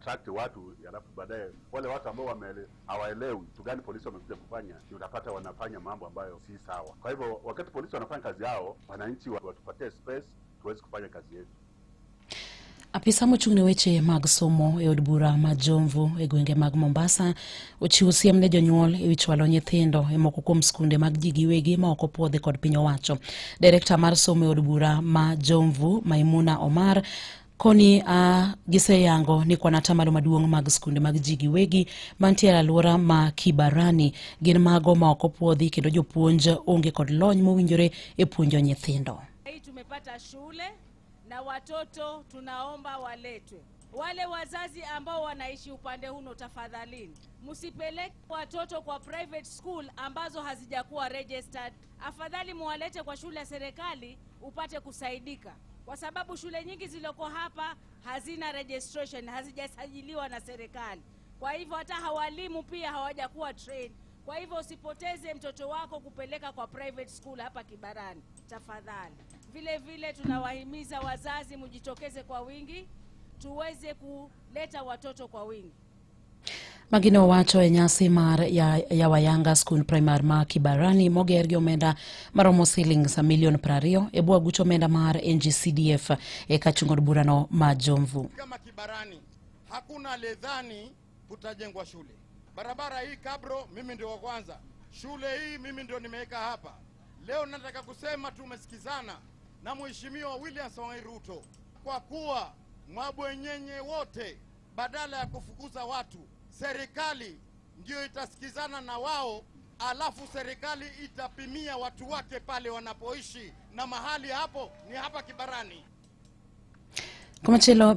Attract watu, alafu baadaye wale watu ambao hawaelewi kitu gani polisi wamekuja kufanya, ni utapata wanafanya mambo ambayo si sawa. Kwa hivyo wakati polisi wanafanya kazi yao, wananchi watupatie space tuweze kufanya kazi yetu. Apisa mochung' ne weche mag somo e od bura ma Jomvu e gwenge mag Mombasa ochiwo siem ne jonyuol e wi chwalo nyithindo e moko kuom skunde mag ji giwegi ma ok opuodhi kod piny owacho. Direkta mar somo e od bura ma Jomvu, Maimuna Omar, koni giseyango ni kwan atamalo maduong' mag skunde mag ji giwegi mantie e alwora ma Kibarani gin mago ma ok opuodhi kendo jopuonj onge kod lony mowinjore e puonjo nyithindo. Hii tumepata shule na watoto tunaomba waletwe. Wale wazazi ambao wanaishi upande huno, tafadhalini msipeleke watoto kwa private school ambazo hazijakuwa registered. Afadhali muwalete kwa shule ya serikali upate kusaidika, kwa sababu shule nyingi zilizoko hapa hazina registration, hazijasajiliwa na serikali. Kwa hivyo hata walimu pia hawajakuwa trained. Kwa hivyo usipoteze mtoto wako kupeleka kwa private school hapa Kibarani, tafadhali. Vile vile tunawahimiza wazazi mjitokeze kwa wingi, tuweze kuleta watoto kwa wingi. Magi ne owacho e nyasi mar ya Wayanga Skund Primar ma Kibarani moger gi omenda maromo siling milion 20 e bwo aguch omenda mar NGCDF e kachung' od burano ma Jomvu. Kama Kibarani hakuna aliyedhani kutajengwa shule. Barabara hii Kabro, mimi ndio wa kwanza. Shule hii mimi ndio nimeweka hapa. Leo nataka kusema tumesikizana na Mheshimiwa William Samoei Ruto kwa kuwa mabwenyenye wote badala ya kufukuza watu, serikali ndio itasikizana na wao, alafu serikali itapimia watu wake pale wanapoishi, na mahali hapo ni hapa Kibarani. Komachielo.